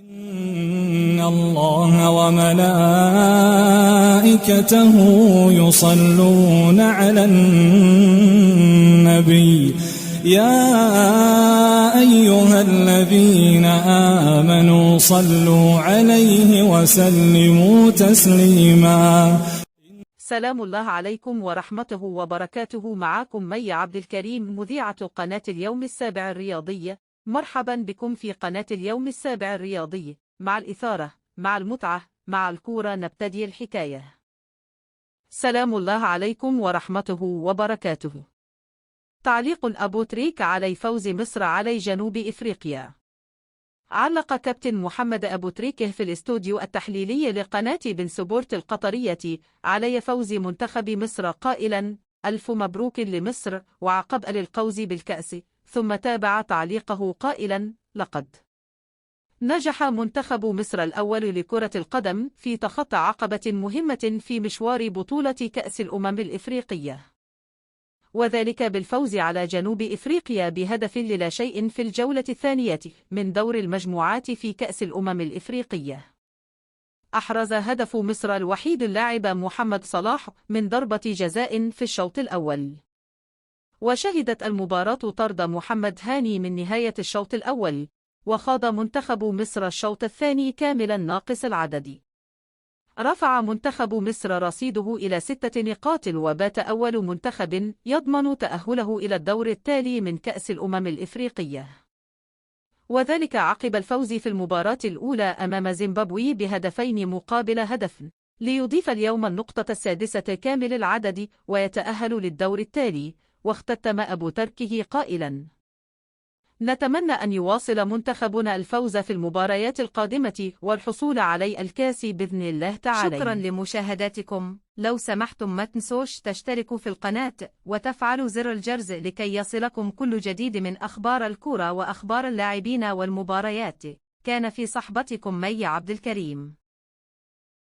إن الله وملائكته يصلون على النبي يا أيها الذين آمنوا صلوا عليه وسلموا تسليما. سلام الله عليكم ورحمته وبركاته. معكم مي عبد الكريم، مذيعة قناة اليوم السابع الرياضية. مرحبا بكم في قناة اليوم السابع الرياضي، مع الإثارة، مع المتعة، مع الكورة. نبتدي الحكاية. سلام الله عليكم ورحمته وبركاته. تعليق أبو تريكة على فوز مصر على جنوب إفريقيا. علق كابتن محمد أبو تريكة في الاستوديو التحليلي لقناة بن سبورت القطرية على فوز منتخب مصر قائلا: ألف مبروك لمصر وعقب للقوز بالكأس. ثم تابع تعليقه قائلا: لقد نجح منتخب مصر الأول لكرة القدم في تخطي عقبة مهمة في مشوار بطولة كأس الأمم الإفريقية، وذلك بالفوز على جنوب إفريقيا بهدف لا شيء في الجولة الثانية من دور المجموعات في كأس الأمم الإفريقية. أحرز هدف مصر الوحيد اللاعب محمد صلاح من ضربة جزاء في الشوط الأول، وشهدت المباراة طرد محمد هاني من نهاية الشوط الأول، وخاض منتخب مصر الشوط الثاني كاملا ناقص العدد. رفع منتخب مصر رصيده إلى 6 نقاط، وبات أول منتخب يضمن تأهله إلى الدور التالي من كأس الأمم الإفريقية، وذلك عقب الفوز في المباراة الأولى أمام زيمبابوي بهدفين مقابل هدف، ليضيف اليوم النقطة السادسة كامل العدد ويتأهل للدور التالي. واختتم أبو تركه قائلا: نتمنى أن يواصل منتخبنا الفوز في المباريات القادمة والحصول على الكاس بإذن الله تعالى. شكرا لمشاهداتكم. لو سمحتم ما تنسوش تشتركوا في القناة وتفعلوا زر الجرس لكي يصلكم كل جديد من أخبار الكرة وأخبار اللاعبين والمباريات. كان في صحبتكم مي عبد الكريم.